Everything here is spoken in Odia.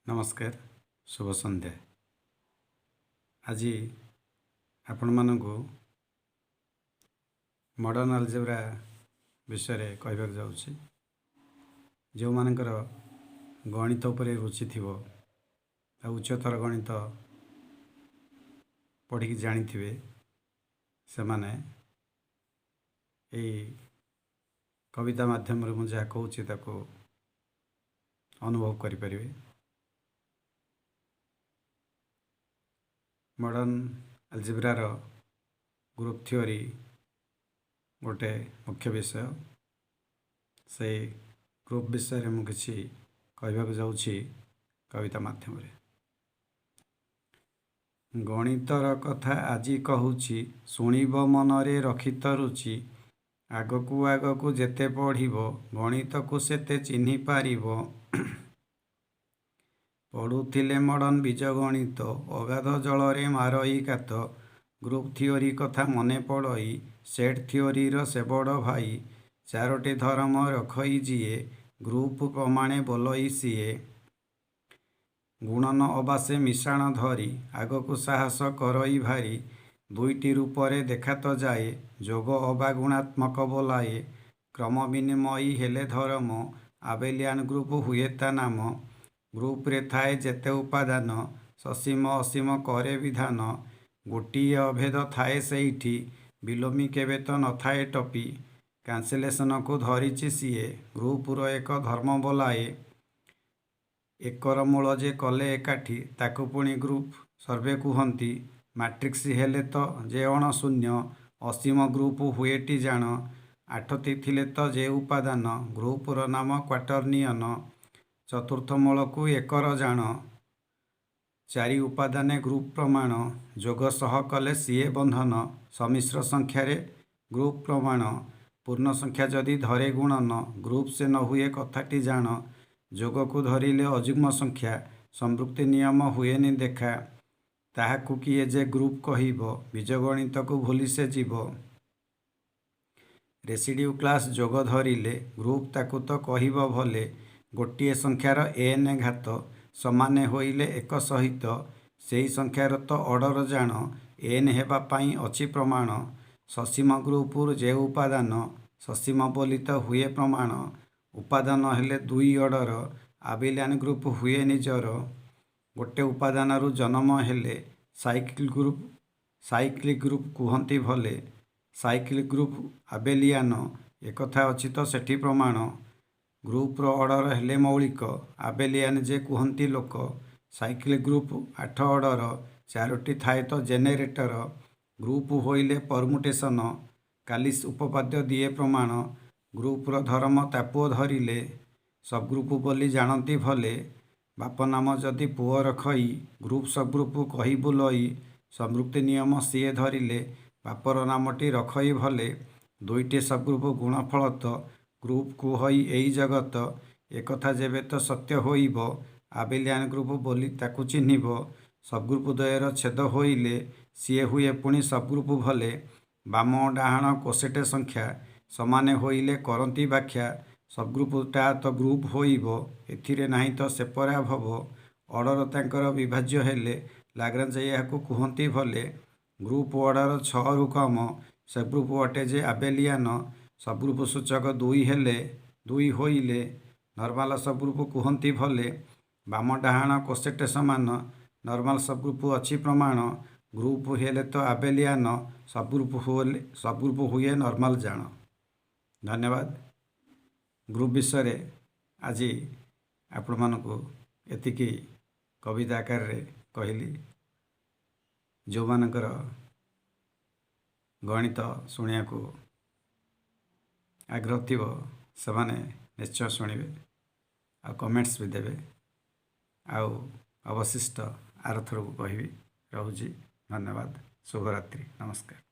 ନମସ୍କାର, ଶୁଭ ସନ୍ଧ୍ୟା। ଆଜି ଆପଣମାନଙ୍କୁ ମଡ଼ର୍ଣ୍ଣ ଆଲଜେବ୍ରା ବିଷୟରେ କହିବାକୁ ଯାଉଛି। ଯେଉଁମାନଙ୍କର ଗଣିତ ଉପରେ ରୁଚି ଥିବ ଆଉ ଉଚ୍ଚତର ଗଣିତ ପଢ଼ିକି ଜାଣିଥିବେ, ସେମାନେ ଏଇ କବିତା ମାଧ୍ୟମରେ ମୁଁ ଯାହା କହୁଛି ତାକୁ ଅନୁଭବ କରିପାରିବେ। ମଡ଼ର୍ଣ୍ଣ ଆଲଜେବ୍ରାର ଗ୍ରୁପ୍ ଥିଓରି ଗୋଟେ ମୁଖ୍ୟ ବିଷୟ। ସେଇ ଗ୍ରୁପ୍ ବିଷୟରେ ମୁଁ କିଛି କହିବାକୁ ଯାଉଛି କବିତା ମାଧ୍ୟମରେ। ଗଣିତର କଥା ଆଜି କହୁଛି, ଶୁଣିବ ମନରେ ରଖିତ ରୁଚି। ଆଗକୁ ଆଗକୁ ଯେତେ ପଢ଼ିବ, ଗଣିତକୁ ସେତେ ଚିହ୍ନି ପାରିବ। ପଢ଼ୁଥିଲେ ମଡ଼ର୍ଣ୍ଣ ବୀଜଗଣିତ, ଅଗାଧ ଜଳରେ ମାରଇ କାତ। ଗ୍ରୁପ୍ ଥିଓରି କଥା ମନେ ପଡ଼ଇ, ସେଟ୍ ଥିଓରିର ସେ ବଡ଼ ଭାଇ। ଚାରୋଟି ଧରମ ରଖଇ ଯିଏ, ଗ୍ରୁପ୍ ପ୍ରମାଣେ ବୋଲଇ ସିଏ। ଗୁଣନ ଅବା ସେ ମିଶାଣ ଧରି, ଆଗକୁ ସାହସ କରଇ ଭାରି। ଦୁଇଟି ରୂପରେ ଦେଖାତ ଯାଏ, ଯୋଗ ଅବା ଗୁଣାତ୍ମକ ବୋଲାଏ। କ୍ରମ ବିନିମୟୀ ହେଲେ ଧରମ, ଆବେଲିଆନ ଗ୍ରୁପ୍ ହୁଏ ତା ନାମ। ଗ୍ରୁପରେ ଥାଏ ଯେତେ ଉପାଦାନ, ସସୀମ ଅସୀମ କରେ ବିଧାନ। ଗୋଟିଏ ଅଭେଦ ଥାଏ ସେଇଠି, ବିଲୋମୀ କେବେ ତ ନଥାଏ ଟପି। କ୍ୟାନ୍ସେଲେସନକୁ ଧରିଛି ସିଏ, ଗ୍ରୁପର ଏକ ଧର୍ମ ବୋଲାଏ। ଏକର ମୂଳ ଯେ କଲେ ଏକାଠି, ତାକୁ ପୁଣି ଗ୍ରୁପ୍ ସର୍ବେ କୁହନ୍ତି। ମାଟ୍ରିକ୍ସ ହେଲେ ତ ଯେ ଅଣଶୂନ୍ୟ, ଅସୀମ ଗ୍ରୁପ୍ ହୁଏଟି ଜାଣ। ଆଠଟି ଥିଲେ ତ ଯେ ଉପାଦାନ, ଗ୍ରୁପର ନାମ କ୍ୱାଟରନିଅନ। ଚତୁର୍ଥ ମୂଳକୁ ଏକର ଜାଣ, ଚାରି ଉପାଦାନେ ଗ୍ରୁପ୍ ପ୍ରମାଣ। ଯୋଗ ସହ କଲେ ସିଏ ବନ୍ଧନ, ସମିଶ୍ର ସଂଖ୍ୟାରେ ଗ୍ରୁପ୍ ପ୍ରମାଣ। ପୂର୍ଣ୍ଣ ସଂଖ୍ୟା ଯଦି ଧରେ ଗୁଣନ, ଗ୍ରୁପ୍ ସେ ନ ହୁଏ କଥାଟି ଜାଣ। ଯୋଗକୁ ଧରିଲେ ଅଯୁଗ୍ମ ସଂଖ୍ୟା, ସମ୍ପୃକ୍ତି ନିୟମ ହୁଏନି ଦେଖା। ତାହାକୁ କିଏ ଯେ ଗ୍ରୁପ୍ କହିବ, ବୀଜଗଣିତକୁ ଭୁଲି ସେ ଯିବ। ରେସିଡ୍ୟୁ କ୍ଲାସ୍ ଯୋଗ ଧରିଲେ, ଗ୍ରୁପ୍ ତାକୁ ତ କହିବ ଭଲେ। ଗୋଟିଏ ସଂଖ୍ୟାର ଏନ୍ ଘାତ ସମାନେ ହୋଇଲେ ଏକ ସହିତ, ସେଇ ସଂଖ୍ୟାର ତ ଅର୍ଡ଼ର ଜାଣ, ଏନ୍ ହେବା ପାଇଁ ଅଛି ପ୍ରମାଣ। ସସୀମ ଗ୍ରୁପରୁ ଯେ ଉପାଦାନ, ସସୀମ ବୋଲି ତ ହୁଏ ପ୍ରମାଣ। ଉପାଦାନ ହେଲେ ଦୁଇ ଅର୍ଡ଼ର, ଆବେଲିଆନ ଗ୍ରୁପ୍ ହୁଏ ନିଜର। ଗୋଟେ ଉପାଦାନରୁ ଜନମ ହେଲେ, ସାଇକ୍ଲିକ୍ ଗ୍ରୁପ୍ କୁହନ୍ତି ଭଲେ। ସାଇକ୍ଲିକ୍ ଗ୍ରୁପ୍ ଆବେଲିଆନ, ଏକଥା ଅଛି ତ ସେଠି ପ୍ରମାଣ। ଗ୍ରୁପର ଅର୍ଡ଼ର ହେଲେ ମୌଳିକ, ଆବେଲିଆନ ଯେ କୁହନ୍ତି ଲୋକ। ସାଇକ୍ଲିକ୍ ଗ୍ରୁପ୍ ଆଠ ଅର୍ଡ଼ର, ଚାରୋଟି ଥାଏ ତ ଜେନେରେଟର। ଗ୍ରୁପ୍ ହୋଇଲେ ପରମୁଟେସନ, କାଲିସ୍ ଉପପାଦ୍ୟ ଦିଏ ପ୍ରମାଣ। ଗ୍ରୁପର ଧରମ ତା ପୁଅ ଧରିଲେ, ସବଗ୍ରୁପ୍ ବୋଲି ଜାଣନ୍ତି ଭଲେ। ବାପ ନାମ ଯଦି ପୁଅ ରଖଇ, ଗ୍ରୁପ୍ ସବଗ୍ରୁପ୍ କହି ବୁଲଇ। ସମ୍ପୃକ୍ତି ନିୟମ ସିଏ ଧରିଲେ, ବାପର ନାମଟି ରଖଇ ଭଲେ। ଦୁଇଟି ସବଗ୍ରୁପ୍ ଗୁଣଫଳ ତ, ଗ୍ରୁପ୍ କୁହଇ ଏଇ ଜଗତ। ଏକଥା ଯେବେ ତ ସତ୍ୟ ହୋଇବ, ଆବେଲିଆନ ଗ୍ରୁପ୍ ବୋଲି ତାକୁ ଚିହ୍ନିବ। ସବଗ୍ରୁପ୍ ଦ୍ୱୟର ଛେଦ ହୋଇଲେ, ସିଏ ହୁଏ ପୁଣି ସବଗ୍ରୁପ୍ ଭଲେ। ବାମ ଡାହାଣ କୋସେଟ ସଂଖ୍ୟା, ସମାନେ ହୋଇଲେ କରନ୍ତି ବ୍ୟାଖ୍ୟା। ସବଗ୍ରୁପଟା ତ ଗ୍ରୁପ୍ ହୋଇବ, ଏଥିରେ ନାହିଁ ତ ସେ ପରାଭବ। ଅର୍ଡ଼ର ତାଙ୍କର ବିଭାଜ୍ୟ ହେଲେ, ଲାଗ୍ରାଞ୍ଜ ଏହାକୁ କୁହନ୍ତି ଭଲେ। ଗ୍ରୁପ୍ ଅର୍ଡ଼ର ଛଅରୁ କମ, ସବଗ୍ରୁପ୍ ଅଟେ ଯେ ଆବେଲିଆନ। ସବଗ୍ରୁପ୍ ସୂଚକ ଦୁଇ ହେଲେ ଦୁଇ ହୋଇଲେ, ନର୍ମାଲ ସବଗ୍ରୁପ୍ କୁହନ୍ତି ଭଲେ। ବାମ ଡାହାଣ କୋସେଟ ସମାନ, ନର୍ମାଲ ସବଗ୍ରୁପ୍ ଅଛି ପ୍ରମାଣ। ଗ୍ରୁପ୍ ହେଲେ ତ ଆବେଲିଆନ, ସବଗ୍ରୁପ୍ ହୁଏ ନର୍ମାଲ ଜାଣ। ଧନ୍ୟବାଦ। ଗ୍ରୁପ୍ ବିଷୟରେ ଆଜି ଆପଣମାନଙ୍କୁ ଏତିକି କବିତା ଆକାରରେ କହିଲି। ଯେଉଁମାନଙ୍କର ଗଣିତ ଶୁଣିବାକୁ ଆଗ୍ରହ ଥିବ, ସେମାନେ ନିଶ୍ଚୟ ଶୁଣିବେ ଆଉ କମେଣ୍ଟସ୍ ବି ଦେବେ। ଆଉ ଅବଶିଷ୍ଟ ଆରଥରକୁ କହିବି। ରହୁଛି, ଧନ୍ୟବାଦ, ଶୁଭରାତ୍ରି, ନମସ୍କାର।